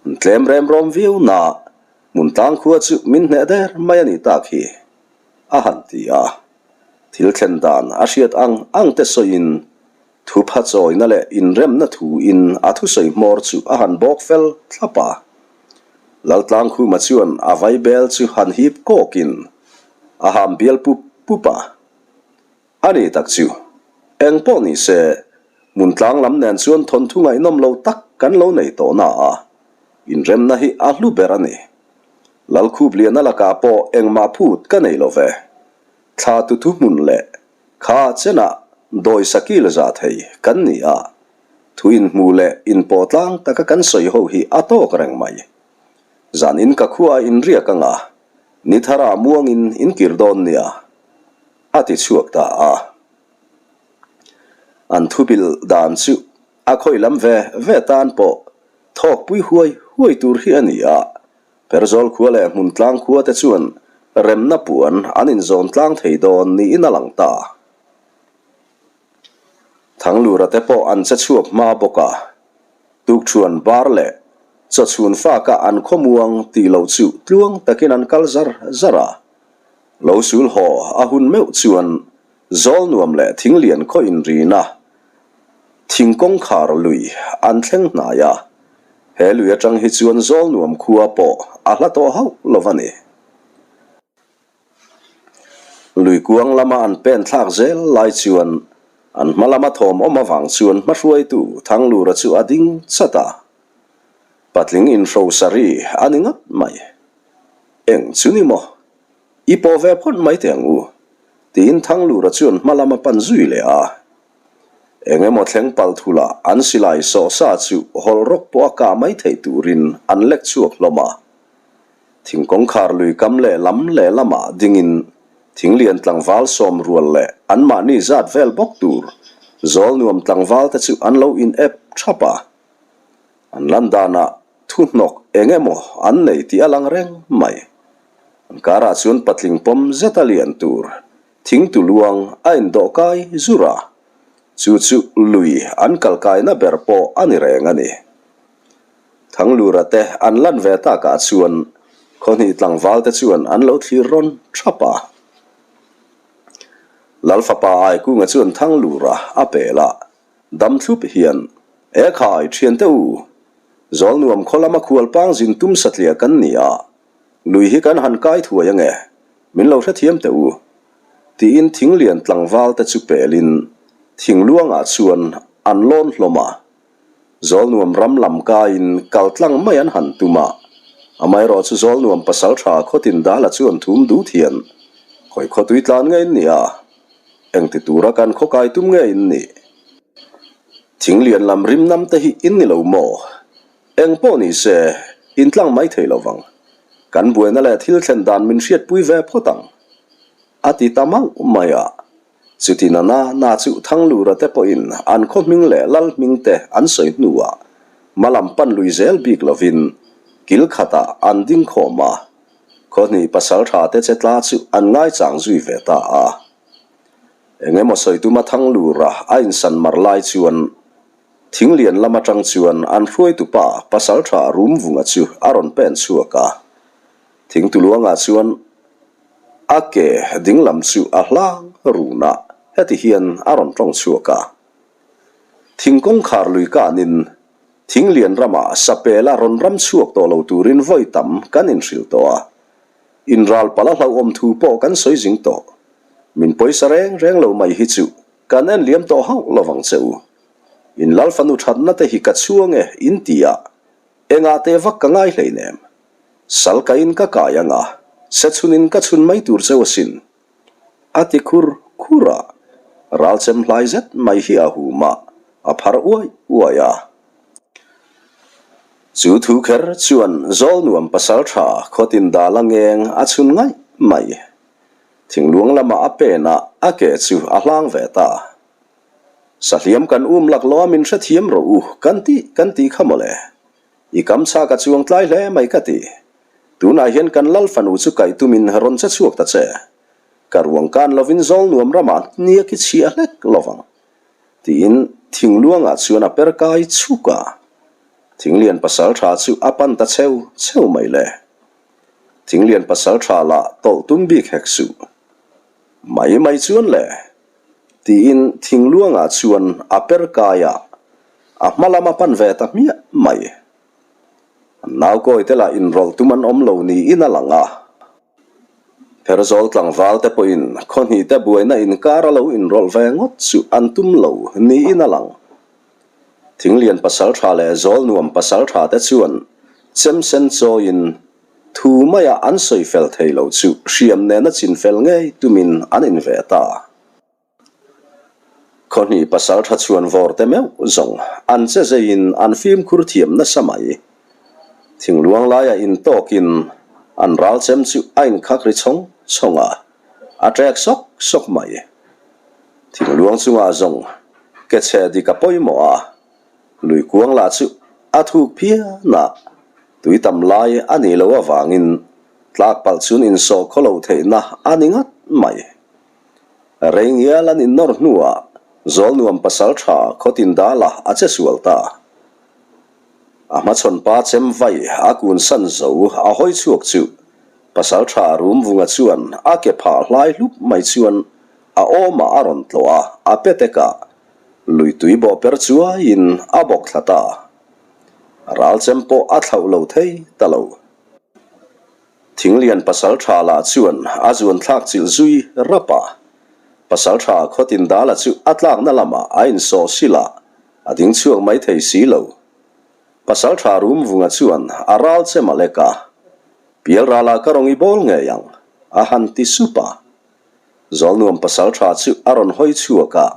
An tlem rem rawm viau na hmun tlang khua chu min hneh der mai a nih tak hi, a han ti a. Thil thlen dan a hriat ang ang te sawiin thupha chawina leh inremna thuin a thusawi hmawr chu a han bawk fel thlap a. Laltlangkhuma chuan a vaibel chu han hip kawkin a ham bial pup pup a. A ni tak chu, eng pawh ni se, hmun tlang lam nen chuan thawnthu ngaihnawm lo tak kan lo nei tawh na a, inremna hi a hlu ber a ni. Lalkhupliana lakah pawh engmah phut ka nei lo ve. Thla tu thu hmun leh kha chenah dawi sakil za thei kan ni a, thu inhmu leh inpawh tlang taka kan sawi ho hi a tawk reng mai. Zanin ka khuaah inriak anga, ni thara muangin inkir dawn nia. A ti chhuak ta a. An thubil dan chu a khawi lam ve ve tan pawh thawkpui huai huai tur hi a ni a. Perzawl khua leh Hmuntlang khua te chuan remna puan an inzawn tlang thei dawn niin a lang ta. Thanglura te pawh an che chhuak hma bawk a, tukṭhuan bar leh chawchhun faka an khawmuang tih loh chu tluang takin an kal zar zar a. Lo sul haw a hun meuh chuan zawl nuam leh thing lian khaw inrina thing kawngkhar lui an thleng hnai a, he lui atang hi chuan zawl nuam khua pawh a hla tawh hauh lo a ni. Lui kuang lama an pen thlak zel lai chuan an hma lama thawm awm avang chuan hmahruaitu Thanglura chu a ding chat a, patling inhrosari a ni ngat mai. Eng chu ni maw? I pawh ve phawt mai teh ang u, tiin Thanglura chuan hma lam a pan zui leh a. Eng emaw thleng pal thula an silai sawh sa chu hawlh rawk pawh a kah mai theih turin an lek chhuak hlawm a. Thing kawngkhar lui kam leh lam leh lamah dingin thinglian tlangval sawm rual leh anmahni zat vel bawk tur zawl nuam tlangval te chu an lo in ep thap a. An lan danah Thu hnawk eng emaw an nei tih a lang reng mai. An karah chuan patling pawm zet a lian tur thingtu luang a indawh kai zur a, chu chu lui an kal kaina ber pawh a ni reng a ni. Thanglura te an lan ve takah chuan khawhnih tlangval te chuan an lo thlir rawn thap a. Lalfapa Aikunga chuan Thanglura a pel a. Dam thlup hian, E khai, thiante u! Zawl nuam khaw lama khual pang zin tum satliah kan ni a, lui hi kan han kai thuai ange, min lo hrethiam teh u. Tiin thinglian tlangval te chu pelin thingluangah chuan an lawn hlawm a. Zawl nuam ram lam kaiin kal tlang mai an han tum a, amaherawh chu zawl nuam pasaltha khawtin dala chuan thum dut hian, Khawi khawtui tlan nge in ni a? Engti tura kan khaw kai tum nge in nih? Thing lian lam rim nam te hi in ni lo maw? Eng pawh ni se, in tlang mai thei lo vang. Kan buaina leh thil thlen dan min hriatpui ve phawt ang. A ti ta mauh mai a. Chuti na na na chu Thanglura te pawhin an khaw hming leh lal hming te an sawi hnuah hma lam pan lui zel bik lovin kil khatah an ding khawm a. Khawhnih pasal tha te che tla chu an ngaichang zui ve ta a. Eng emaw sawi tuma Thanglura a insan mar lai chuan Thinglian lam atang chuan an hruaitupa pasal tha Rumvunga chu a rawn pen chhuak a. Thingtuluangah chuan a ke dinglam chu a hlang run a, heti hian a rawn tawng chhuak a. Thing kawngkhar lui kanin Thinglian ramah sapela rawn ram chhuak tawh lo turin vawi tam kan inhrilh tawh a, inral pala hlauhawm thu pawh kan sawi zing tawh. Min pawisa reng reng lo mai hi chu kan en liam tawh hauh lo vang che u. In lal fanu thatna te hi ka chhuang e in ti a, engah teh vak ka ngai hleinem. Sal kain ka kai ang a, se chhunin ka chhun mai tur cheu asin. A ti khur khur a, ral chem hlai zet mai hi a hum a, a phar uai uai a. Chu thu kher chuan zawl nuam pasal tha khawtin dal a ngeng a chhun ngaih mai. Thingluang lamah a pen a, a ke chu a hlang ve ta. Sahliam kan um laklawh a min hrethiam rawh u kan tih kan tih kha mawle. I kam chhak a chuang tlai hle mai ka ti. Tunah hian kan lal fanu chu kaih tumin rawn che chhuak ta che. Ka ruang kan lovin zawl nuam ramah hniak i chhiah hlek lovang. Tiin thingluangah chuan a per kai chhuk a. Thinglian pasal tha chu a pan ta cheu cheu mai le. Thinglian pasal tha lah tawlh tum bik hek suh. Mai mai chuan le, tiin thingluangah chuan a per kai a, a hma lam a pan ve ta hmiah mai. An naukawite lah inrawlh tum an awm lo niin a lang a. Pherzawl tlangval te pawhin khawhnih te buaina inkar a lo inrawlh ve ngawt chu an tum lo niin a lang. Thinglian pasaltha leh Zawlnuam pasaltha te chuan chemsen chawiin thu maia an sawi fel thei lo chu hriam nena chin fel ngei tumin an inve ta. Khawhnih pasaltha chhuan vawr te meuh zawng an che zeiin an fimkhur thiam nasa mai. Thingluang laia intawkin an ral chem chu a inkhak ri chhawng chhawng a, a ṭek sawk sawk mai. Thingluang chungah zawng ke chhe dik a pawimawh a, lui kuang lah chu a thuk phian a, tui tam lai a nih loh avangin tlak palh chun insawh khaw loh theihna a ni ngat mai. Rei ngial an innawr hnuah Zawlnuam pasal tha khawtin dala a che sual ta. A hmachhawn pa chem vai a kun san zo a hawi chhuak chu pasal tha Rumvunga chuan a ke phah hlai hlup mai chuan a awmah a rawn tlawh a, a petek a, lui tui bawh per chuaiin a bawk thla ta. Ral chem pawh a thlauh lo thei ta lo. Thinglian pasaltha lah chuan a zuan thlak chilh zui rap a. Pasaltha khawtin dala chu a tlakna lamah a insawh sil a, a ding chhuak mai thei si lo. Pasaltha Rumvunga chuan a ral che malek a, Pialralah ka rawn i bawl ngei ang, a han ti sup a. Zawlnuam pasaltha chu a rawn hawi chhuak a,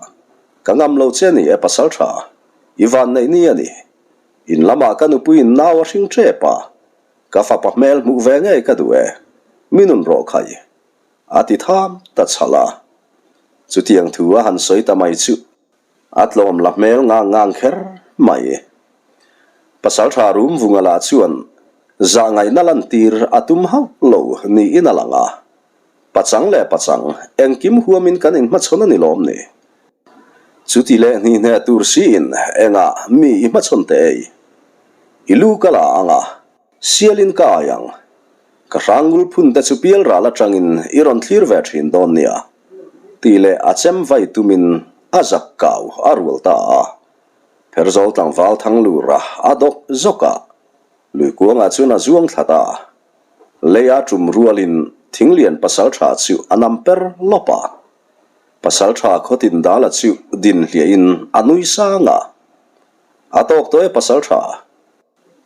Ka ngam lo che ni e pasaltha, i vanneih ni a ni. In lamah ka nupuiin nau a hring tep a, Ka fapa hmel hmuh ve ngei ka duh e, mi nun rawh khai, a ti tham ta chhal a. Chutiang thu a han sawi ta mai chu a tlawm la hmel ngang ngang kher mai. Pasaltha Rumvunga lah chuan zahngaihna lantir a tum hauh lo niin a lang a. Pachang leh pachang, engkim huamin kan inhmachhawn a ni lawm ni? Chuti leh hnihneh tur siin engah mi i hmachhawn teh ei? I lu ka la ang a, sialin ka ai ang. Ka hrangul phun te chu pial ral atangin i rawn thlir ve thin dawn nia, tih leh a chem vai tumin a zak kau a rual ta a. Pherzawl tlangval Thanglura a dawk zawk a, Luikuangah chuan a zuang thla ta. Leia tum rualin Thinglian pasaltha chu a nam per lawp a. Pasaltha khawtin dala chu din hliahin a nui sang a. A tawk tawh e pasaltha.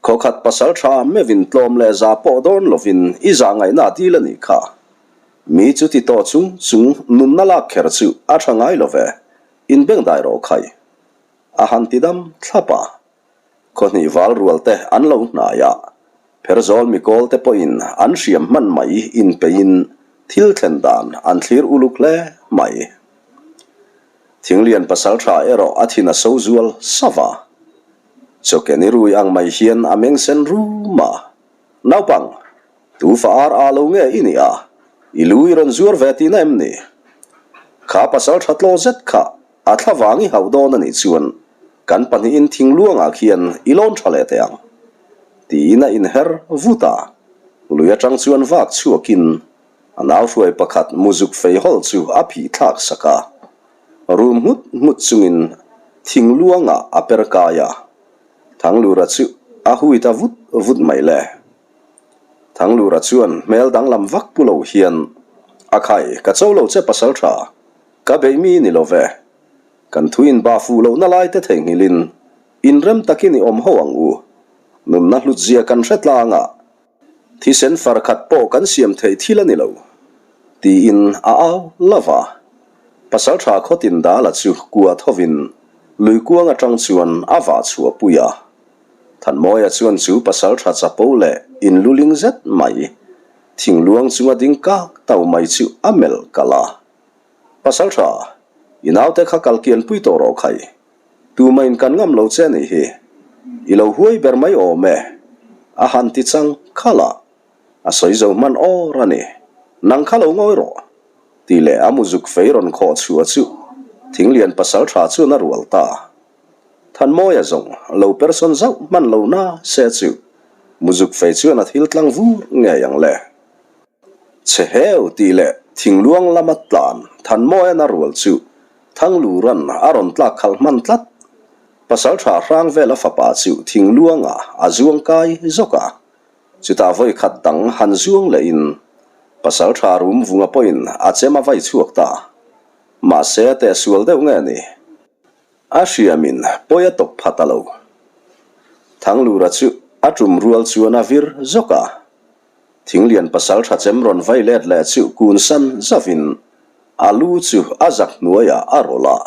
Khawkhat pasaltha meuhin tlawm leh za pawh dawn lovin i zah ngaihna a dil a nih kha. Mi chu ti tawh chung chung nunna lak kher chu a tha ngai lo ve, inbengdai rawh khai. A han ti dam thlap a. Khawhnih val rual te an lo hnai a, Pherzawl mikawl te pawhin an hriam hman mai inpeiin thil thlen dan an thlir uluk hle mai. Thinglian pasaltha erawh a thin a so zual sava a, chawkeni rui ang mai hian a meng sen rum a, Naupang, tu fa ar a lo nge i nih a, i lu i rawn zuar ve tihna em ni? Kha pasaltha tlaw zet kha A thla vang i hauh dawn a nih chuan kan pahnihin thingluangah khian i lawn tha leh teh ang, tiin a inher vut a. Lui atang chuan vak chhuakin a nau hruai pakhat muzuk fei hawlh chu a phih thlak sak a. Rum nghut nghut chungin thingluangah a per kai a. Thanglura chu a hui ta vut vut mai le. Thanglura chuan hmel danglam vak pu lo hian, A khai, ka cho lo che pasal tha. Ka beih mi ni lo ve. Kan thu in ba fuh lohna lai te theihnghilhin inrem takin i awm ho ang u. Nunna hlutzia kan hre tlang a, thisen far khat pawh kan siam theih thil a ni lo, tiin a au lo va. Pasaltha khawtin dala chu kua thovin luikuang atang chuan a vah chhuah pui a. Thanmawia chuan chu pasaltha chapo leh inluling zet mai, thingluang chunga ding kak tau mai chu a melh kalh a. Pasaltha, i naute kha kal kian pui tawh rawh khai. Tumahin kan ngam lo che anih hi. I lo huai ber mai awm e. A han ti chang khalh a. A sawi zo hman awr a ni. Nang kha lo ngawi rawh. Tih leh a muzuk fei rawn khawh chhuah chu Thinglian pasaltha chuan a rual ta. Thanmawia zawng lo persawn zauh hman lo na se chu muzuk fei chuan a thil tlang vur ngei ang le. Che heu tih leh. Thingluang lama tlan Thanmawian a rual chu Thangluran a rawn tlak khalh hman tlat. Pasaltha hrang vela fapa chu Thingluangah a zuang kai zawk a. Chutah vawi khat dang han zuang lehin Pasaltha rum vunga pawhin a chem a vai chhuak ta. Mahse a tehsual deuh nge ni? A hriamin pawi a tawp pha ta lo. Thanglura chu a tum rual chuan a vir zawk a. Thinglian pasaltha chem rawn vai let leh chu kun san zavin a lu chu a zak hnuaiah a rawlh a,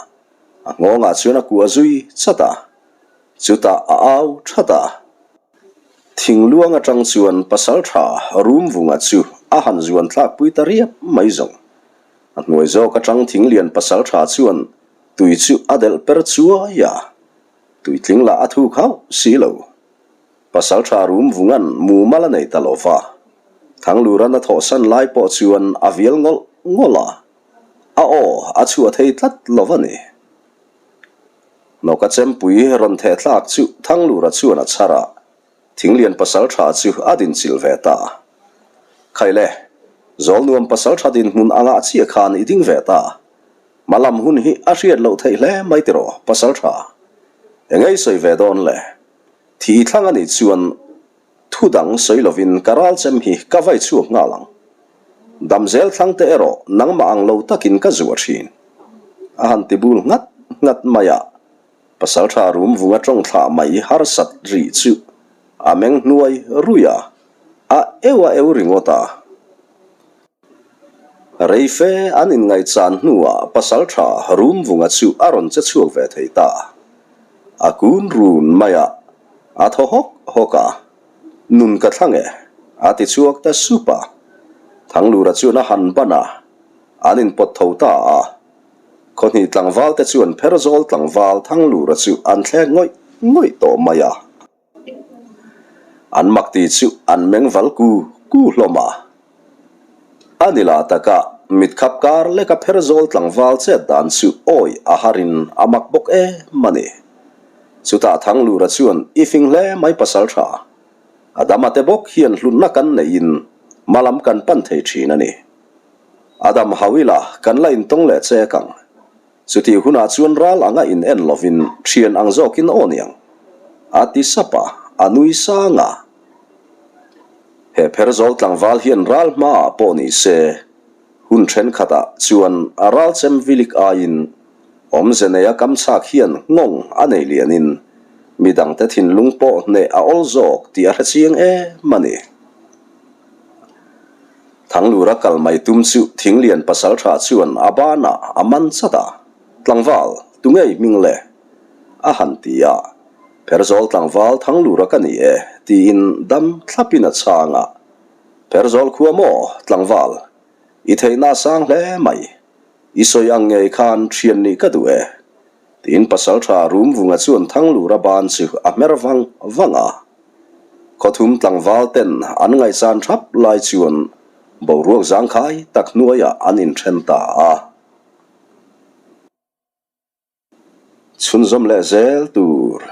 a nghawngah chuan a kuah zui chat a. Chutah a au that a. Thingluang atang chuan pasaltha Rumvunga chu a han zuan thlakpui ta riap mai zawng. A hnuai zawk atang thinglian pasaltha chuan tui chu a delh per chuai a, tuitling lah a thuk hauh si lo. Pasaltha Rumvunga'n mumal a nei ta lo va, Thanglura'n a thawhsan lai pawh chuan a vial ngawlh ngawlh a, a aw a chhuah thei tlat lo va ni. Nawka chempui rawn theh thlak chu Thanglura chuan a chhar a, Thinglian pasaltha chu a dinchilh ve ta. Khaile, Zawlnuam pasaltha dinhmun angah chiah khan i ding ve ta. Hmalam hun hi a hriat loh theih hle mai tiraw pasaltha? Engei sawi ve dawn le? Thi thlang a nih chuan Thu dang sawi lovin ka ral chem hi ka vai chhuak nghal ang. Damzel thlang te erawh nangmah ang lo takin ka zuah thin. A han ti bul nghat nghat mai a, Pasaltha rum vunga tawng thlah mai harsat rih chu a meng hnuai rui a, a eu a eu ringawt a. Rei fe an inngaihchan hnuah Pasaltha Rumvunga chu a rawn che chhuak ve thei ta. A kun run mai a, a thaw hawk hawk a, Nun ka thlang e, a ti chhuak ta sup a. Thanglura chuan a han ban a, an inpawt tho ta a. Khawhnih tlangval te chuan Pherzawl tlangval Thanglura chu an thlek ngawih ngawih tawh mai a. An mak ti chu an meng val ku ku hlawm a. A ni lah taka mit khap kar leka pher zawl tlangval chet dan chu awi a harin a mak bawk em a ni. Chutah Thanglura chuan i fing hle mai pasal tha. A dama te bawk hian hlutna kan neihin hmalam kan pan thei thin a ni. A dam hau ila kan la intawng leh chek ang. Chutih hunah chuan ral anga in en lovin thian ang zawkin aw niang, a ti sap a, a nui sang a. He pherzawl tlangval hian ral hmaah pawh ni se, hun thenkhatah chuan a ral chem vilik aiin awmze neia kam chhak hian nghawng a nei lianin midangte thinlung pawh hneh a awl zawk tih a hre chiang em a ni. Thanglura kal mai tum chu Thinglian pasaltha chuan a banah a man chat a, Tlangval, tu ngei hming le? a han ti a, Pherzawl tlangval Thanglura ka ni e, tiin dam thlapin a chhang a, Pherzawl khua maw, tlangval, i theihna a sang hle mai, i sawi ang ngei khan thian nih ka duh e, tiin pasaltha Rumvunga chuan Thanglura ban chu a hmer vang vang a. Khawthum tlangval ten an ngaihsan thap lai chuan boruak zangkhai tak hnuaiah an inthen ta a. Chhunzawm leh zel tur.